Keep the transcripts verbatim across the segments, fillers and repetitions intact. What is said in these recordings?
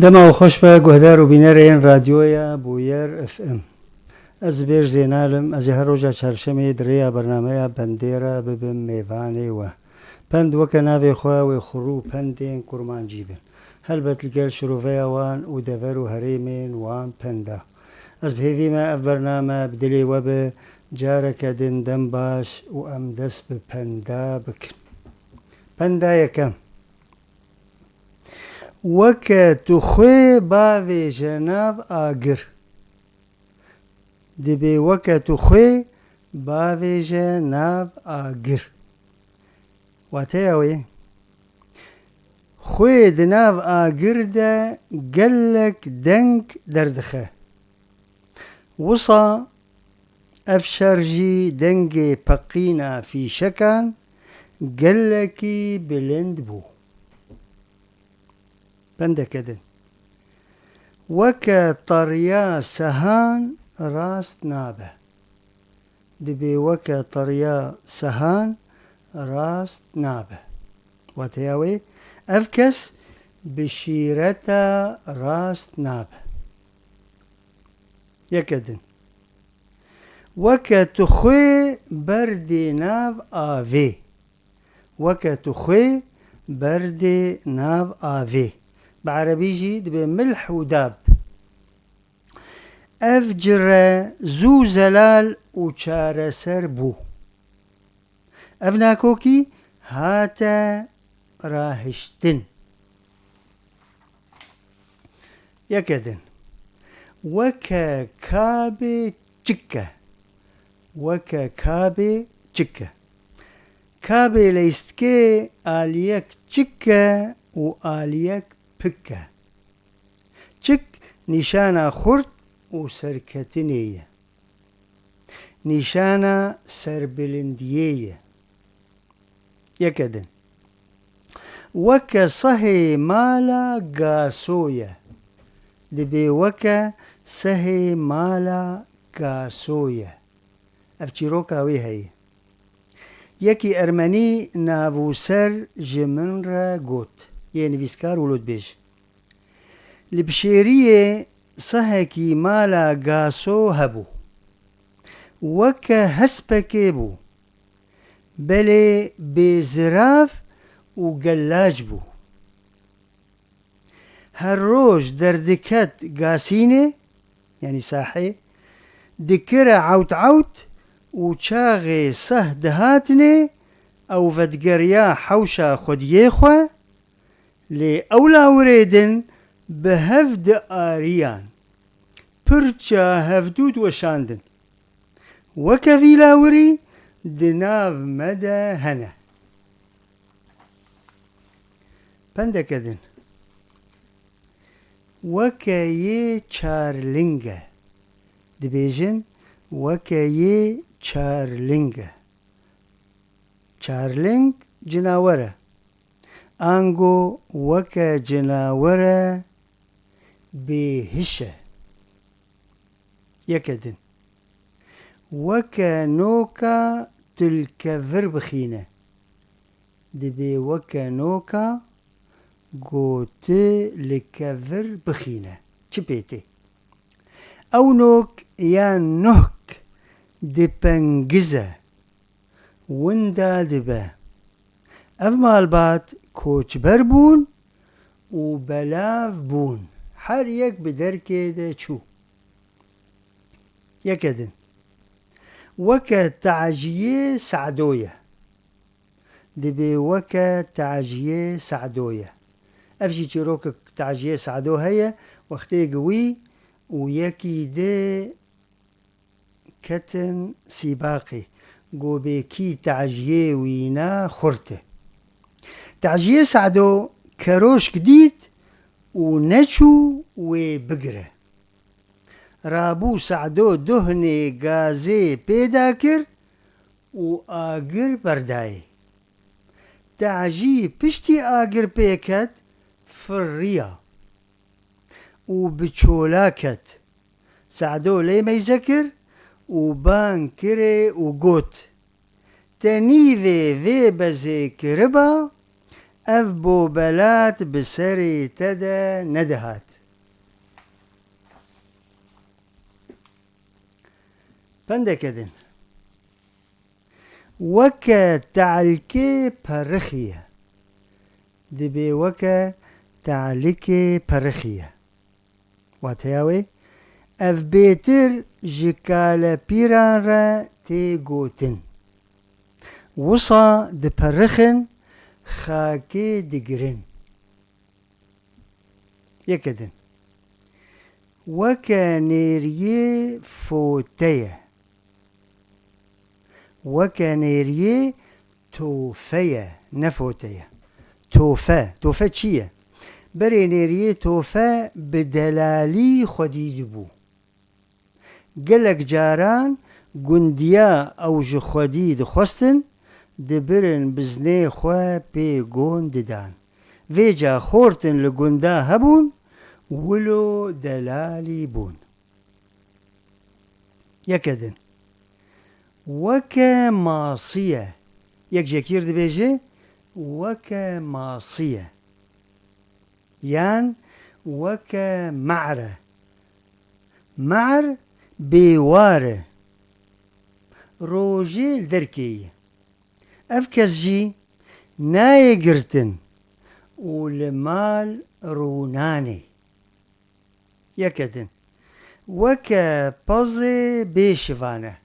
Dema we xweş be, guhdar û bînerên Radyoya Bûyer F M. Ez Zibêr Zênal im, ez ê her roja çarşemê di rêya bernameya Pendê re bibim mêvanê we. Pend weke navê xwe wê xurû pendên kurmancî bin. Helbet li gel şiroveya wan û dever û herêmên wan penda. Ez bi hêvî me ev bername bi dilê we be, careke din dem baş û em dest bi penda bikin. Penda yekem. Weke tu xwê bavêje nav agir. Dibê weke tu xwê bavêje nav agir. Wateya wê, xwê di nav agir de gelek deng derdixe. Wisa ev şer jî dengê peqîna fîşekan gelekî bilind bû. Pendeke din. Weke teriya sehan rast nabe. Dibê weke teriya sehan rast nabe. Wateya wê, ev kes bi şîreta rast nabe. Yeke din. Weke tu xwê berdê nav avê. Weke tu xwê berdê nav avê. Bi erebî jî dibê milh û dab. Ev cire zû zelal û çareser bû. Ev nakokî hate rahiştin. Yeke din. Weke kabê çike. Weke kabê çike. Kabê leyîstikê aliyek çike û aliyek pike. Çik nîşana xurt û serketinê ye. Nîşana serbilindiyê ye. Yeke din. Weke sehê mala gaso ye. Dibê weke sehê mala gaso ye. Ev çîroka wê heye. Yekî ermenî navûser ji min re got, yê nivîskar û lotbêj. Li Bişêriyê sehekî mala Gaso hebû. Weke hespekê bû. Belê bêzirav û gellac bû. Her roj derdiket gasînê, yanî sahê, dikire ewt ewt û çaxê seh dihatinê, ew vedigeriya hewşa xwediyê xwe, lê ew lawirê din bi hev diariyan, pirça hevdû diweşandin. Weke vî lawirî di nav me de hene. Pendeke din. Weke yê çarling e. Dibêjin, weke yê çarling e. Çarling cinawer e. Ango weke cinawere bêhiş e. Yeke din. Weke noka tu li kevir bixîne. Dibê weke noka ku tu li kevir bixîne. Çi pê tê? Ew nok yan nohk dipengize. Winda dibe. Ev malbat koçber bûn û belav bûn. Her yek bi derkê de çû. Yeke din. Weke taciyê Sado ye. Dibê weke taciyê Sado ye. Ev jî çîrokek taciyê Sado heye, wextê ku wî û yekî dê ketin sîbaqê, ku bê kî taciyê wîna xurt e. Taciyê Sado keroşk dît û neçû wê bigire. Rabû Sado duhnê gazê pê dakir û agir berdayê. Tacî piştî agir pê ket, firriya û bi çola ket. Sado lê meyze kir û bang kirê û got, "Te nîvê vê bezê kiriba, Ev bobelat bi serê te de nedihat. Pendeke din. Weke te'lkê perixî ye. Dibê weke te'likê perixî ye. Wateya wê, ev bêtir ji kalepîran re tê gotin. Wisa diperixin, xakê digirin. Yeke din. Weke nêriyê fote ye. Weke nêriyê tofe ye, ne fote ye. Tofe, tofe çi ye? Berê nêriyê tofe bi delalî xwedî dibû. Gelek caran gundiya ew ji xwedî dixwestin, dibirin biznê xwe pê gon didan. Vêca xortin li gunda hebûn, wilo delalî bûn. Yeke din. Weke masî ye. Yek jekîr dibêje, weke masî ye. Yan weke me'r e. Me'r bêwar e. Rojê li derkê ye. Ev kes jî nayê girtin û li mal rûnanê. Yeke din. Weke pezê bêşivan e.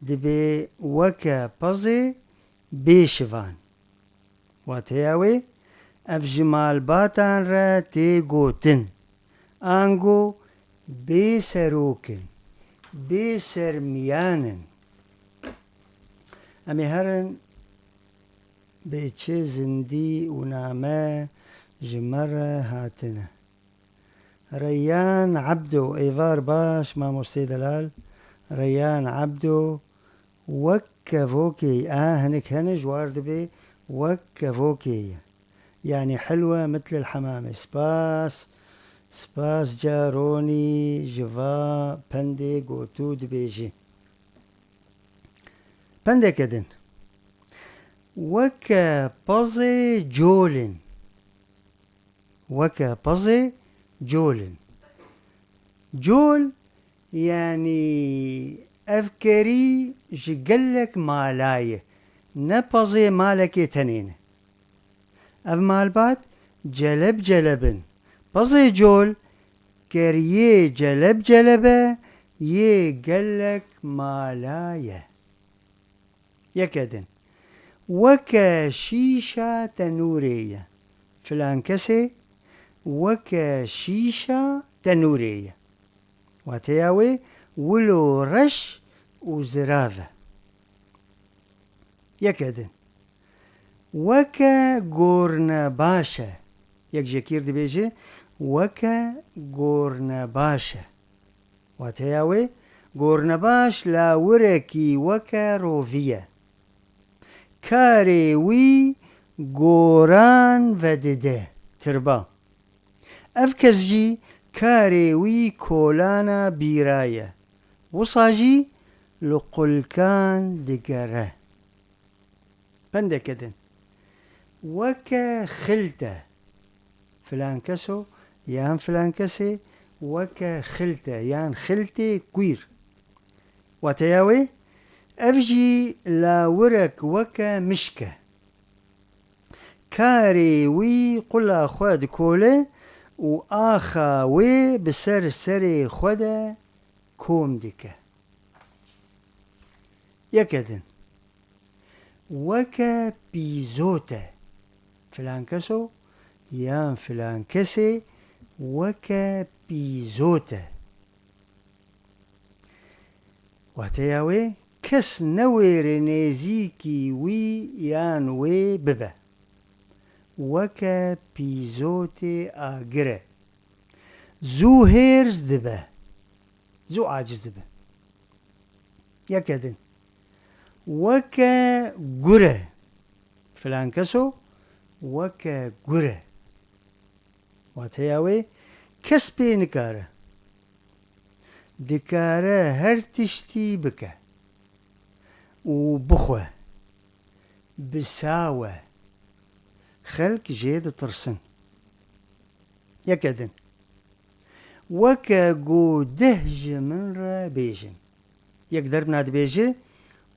Dibê weke pezê bêşivan. Wateya wê, ev ji malbatan re tê gotin. Ango bê serok in, bê sermiyan in. Em ê herin bê çi zindî û name ji me re hatine. Reyyan Ebdo, êvar baş, mamostê delal. Reyyan Ebdo, wek kevokê, a, hinek hene ji war dibê, wek kevokê ye. Yanî hilwe mitl el hemamê. Spas, spas caronî ji va pendê gotû dibêjî. Pendeke din. Weke pezê col in. Weke pezê col in. Col, yanî ev kerî ji gelek mala ye, ne pezê malekê tenê ne. Ev malbat celeb celeb in. Pezê col, keriyê celeb celeb e, yê gelek mala ye. Yeke din. Weke şîşa tenûrê ye. Filan kesê weke şîşa tenûrê ye. Wateya wê wilo reş û zirav e. Yeke din. Weke gornebaş e. Yek jekîr dibêje, weke gornebaş e. Wateya wê, gornebaş lawirekî weke rovî ye. Karê wî goran vedide, tirba. Ev kes jî karê wî kolana bîra ye. Wisa jî li qulkan digere. Pendeke din. Weke xilte. Filan keso yan filan kesê weke xilte yan xiltê kwîr. Wateya wê, ev jî lawirek weke mişk e. Karê wî qula xwe dikole û axa wê bi ser serê xwe de kom dike. Yeke din. Weke pîzot e. Filan keso yan filan kesê weke pîzot e. Wateya wê, kes newêre nêzîkî wî yan wê bibe. Weke pîzotê agir e. Zû hêrs dibe. Zû aciz dibe. Yeke din. Weke gur e. Filan keso weke gur e. Wateya wê, kes pê nikare. Dikare her tiştî bike û bixwe. Bisaw e. Xelk jê ditirsin. Yeke din. Weke ku deh ji min re bêjin. Yek derbna dibêje,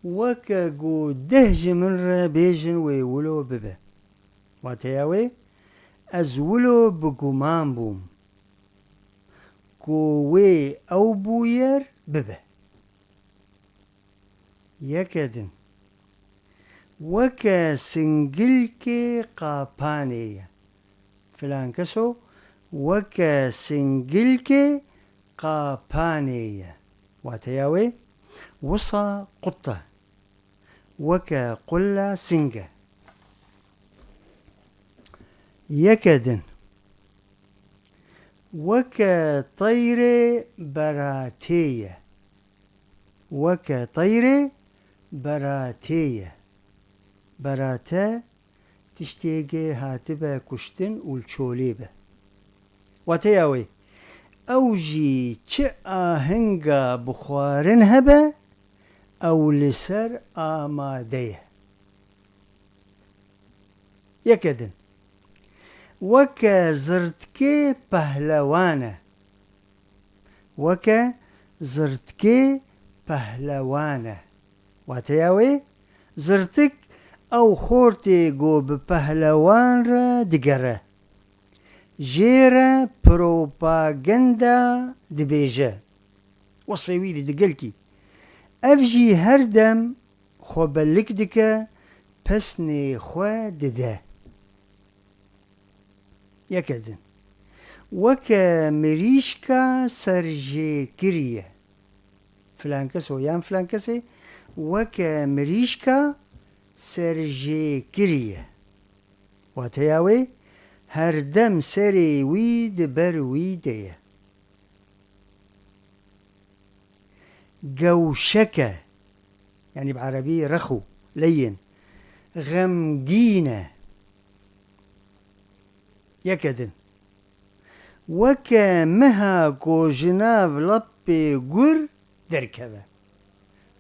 weke ku deh ji min re bêjin wê wilo bibe. Wateya wê, ez wilo bi guman bûm ku wê ew bûyer bibe. Yeke din. Weke singilkê qapanê ye. Filan keso weke singilkê qapanê ye. Wateya wê, wisa qut e. Weke qulla sing e. Yeke din. Weke teyrê beratê ye. Weke teyrê beratê ye. Berate tiştêgê hatibe kuştin û li çolê be. Wateya wê, ew jî çi ahinga bi xwarin hebe, ew li ser amade ye. Yeke din. Weke zirtkê pehlewan e. Weke zirtkê pehlewan e. Wateya wê, zirtik ew xortê ku bi pehlewan re digere. Jê re propaganda dibêje. Wesfê wî dide gelkî. Ev jî her dem xwe belik dike, pesnê xwe dide. Yeke din. Weke mirîşka serjêkirî ye. Filan keso yan filan kesê weke mirîşka serjêkirî ye. Wateya wê, her dem serê wî di ber wî de ye. Gewşeke, yanî bi erebî rexû, leyin, xemgîn e. Yeke din. Weke miha ku ji nav lepê gur derkeve.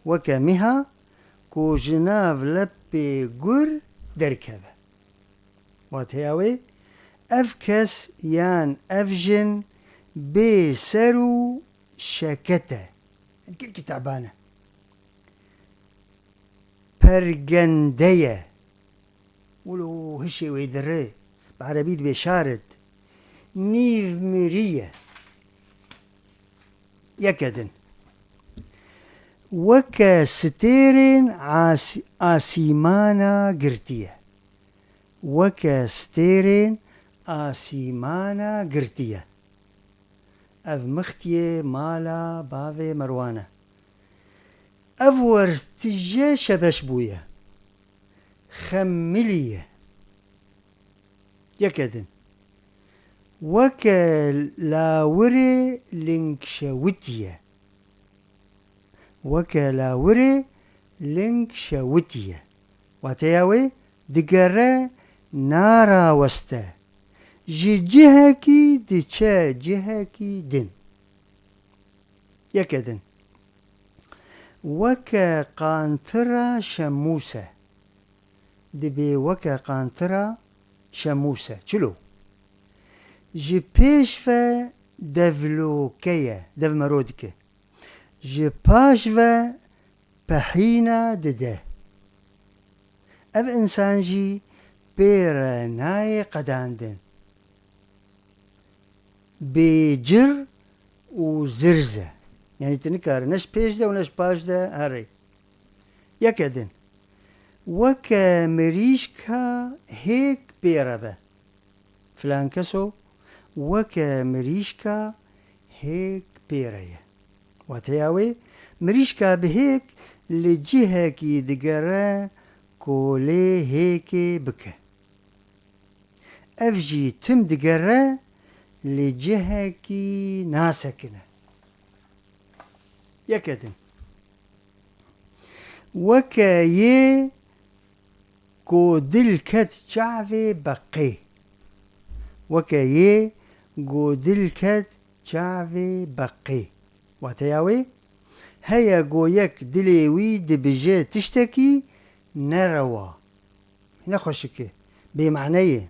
Weke miha ku ji nav lepê gur derkeve. Wateya wê, ev kes yan ev jin bê ser û şeket e. Gelkî teban e. Pergende ye. Wilo hişê wê diri, bi erebî dibê şarit. Nîv mirî ye. Yeke din. Weke stêrên as-, asîmana girtiye. Weke stêrên asîmana girtiye. Ev mixtiyê mala bavê Merwan e. Ev wertije şebeş bûye. Xemilî ye. Yeke din. Weke lawirê ling şewitî ye. Weke lawirê ling şewitî ye. Wateya wê digere naraweste. Ji cihekî diçe cihekî din. Yeke din. Weke qantira şemûse. Dibê weke qantira şemûse. Çilo? Ji pêş ve devloke ye, dev mero dike. Ji paş ve pehîna dide. Ev însan jî pê re nayê qedandin. Bêcir û zirz e. Yanî tu nikarî ne ji pêş de û ne ji paş de herî. Yeke din. Weke mirîşka hêk pê re be. Filan keso weke mirîşka hêk pê re ye. Wateya wê, mirîşka bi hêk li cihekî digere ku lê hêkê bike. Ev jî tim digere li cihekî nasekine. Yeke din. Weke yê ku dil ket çavê beqê. Weke yê ku dil ket çavê beqê. Wateya wê, heye ku yek dilê wî dibije tiştekî nerewa, nexweşik e. bêmane ye.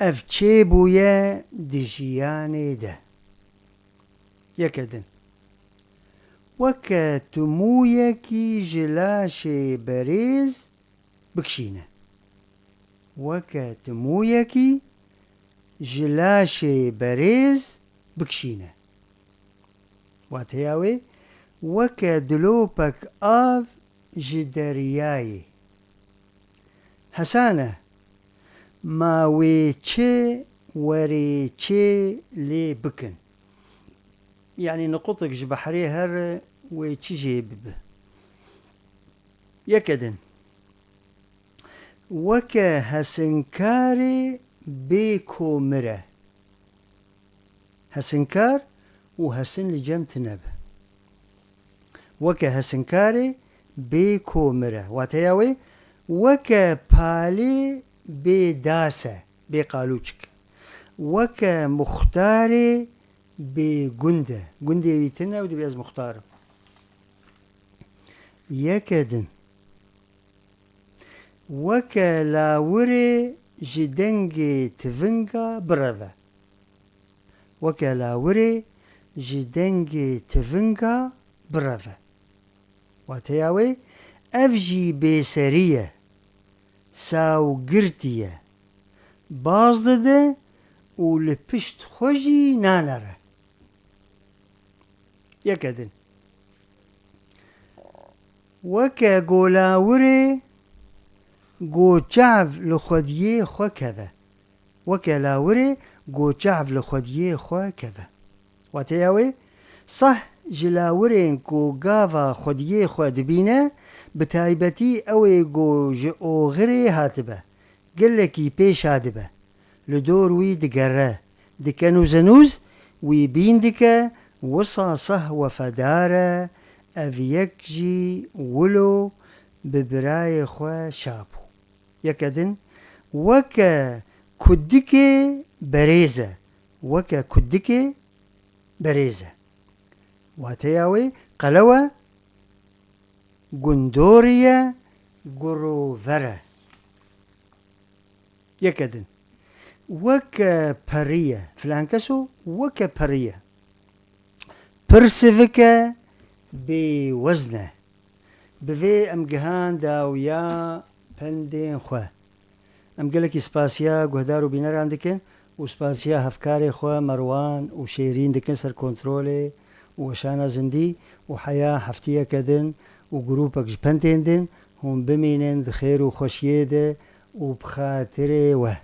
Ev çêbûye di jiyanê de. Yeke din. Weke timûyekî ji laşê berêz bikişîne. Weke timûyekî ji laşê berêz bikişîne. Wateya wê, weke dilopek av ji deryayê. Hesane, ma wê çi werê çê lê bikin. Yanî niqutik ji behrê here wê çi jê bibe. Yeke din. Weke hesinkarê bê komire. Hesinkar û hesin li cem tine be. Weke hesinkarê bê komire. Wateya wê, weke palê bê dase, bê qalûçik. Weke muxtarê bê gund e. Gundê wî tine û dibê ez muxtar im. Yeke din. Weke lawirê ji dengê tivinga bireve. Weke lawirê ji dengê tivinga bireve. Wateya wê, ev jî bêserî ye, sawgirtî ye, baz dide û li pişt xwe jî nanere. Yeke din. Weke golawirê go çav li xwediyê xwe keve. Weke lawirê go çav li xwediyê xwe keve. Wateya wê, sah ji lawirên ku gava xwediyê xwe dibîne, bi taybetî ew ê ku ji oxirê hatibe, gelekî pêşa dibe. Li dor wî digere, dike nûzenûz, wî bîn dike, wisa sah wefedar e, ev yek jî wilo bi birayê xwe şa bû. Yeke din, weke kudikê berêz e. Weke kudikê berêz e. Wateya wê qelew e, gundorî ye, gurover e. Yeke din. Weke perî ye. Filan keso weke perî ye. Pir sivik e, bêwezn e. Bi vê em gihan dawiya pendên xwe. Em gelekî spasiya guhdar û bîneran dikin û spasiya hevkarê xwe Merwan û Şêrîn dikin ser kontrolê û weşana zindî û heya heftiyeke din û grûpek ji pendên din hûn bimînin di xêr û xweşiyê de û bi xatirê we.